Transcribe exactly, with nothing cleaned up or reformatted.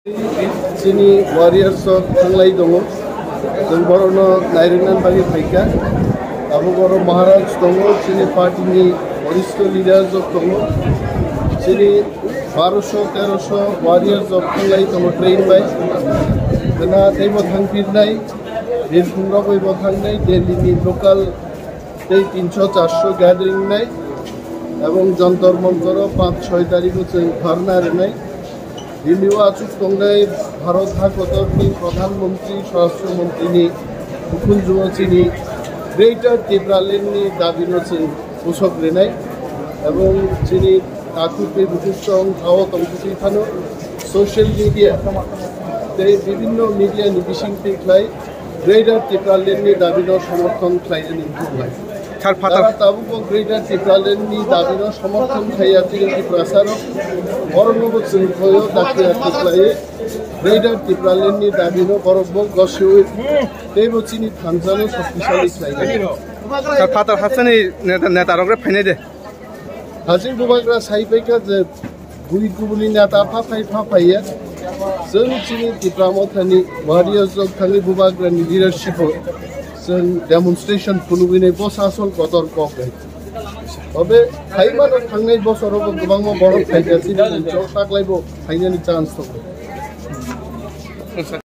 Chini warriors rok thanglai tongo. Chwng borokno nairwknani bagwi phaikha. Abo borok Maharaj tongo, chini party ni waristo leaders rok tongo. Chini barosho terosho warriors rok thanglai tongo train bai. Gana teibo thangphirnai, birkhungrok bai bo thangnai, Delhi ni local tei tinsho charsho gathering nai, ebong Jantar Mantar o panch choi tarikh o chwng dharna rwnai. Delhi o achuk tongnai Bharat hakotor ni Pradhan Mantri, Swarashtra Mantri ni hukunju o chini Greater Tipraland ni dabi no chwng pusok rwnai, ebong chini takhuk tei bukhuk chwng hao tongthokwi phano social media tei bibinno media ni bising twi khlai Greater Tipraland ni dabi no somorthon khlainani wngkha. Sir, Phatar. Tara tabukbo Greater Tipraland ni dabi no somorthon khaiya chini Tiprasa rok, borok no bo chwng khoyo dakti dakti khlai Greater Tipraland ni dabi no borok bo gosiwi tei bo chini thansa no shoktisali khlainai. Sir, Phatar hasteni neta, neta rok re phainai de. Hajing bubagra sai paikha je bui kubuni neta pha phai pha phaiya. Chwng chini Tipra Mothani warriors rok thangwi bubagrani leadership o chwng demonstration phunugwinai bosa asol kotor kok hai. Tobe phaimano thangnai bosorogo kwbangma borok phaikha chini munchok taklaibo phainani chance tongo.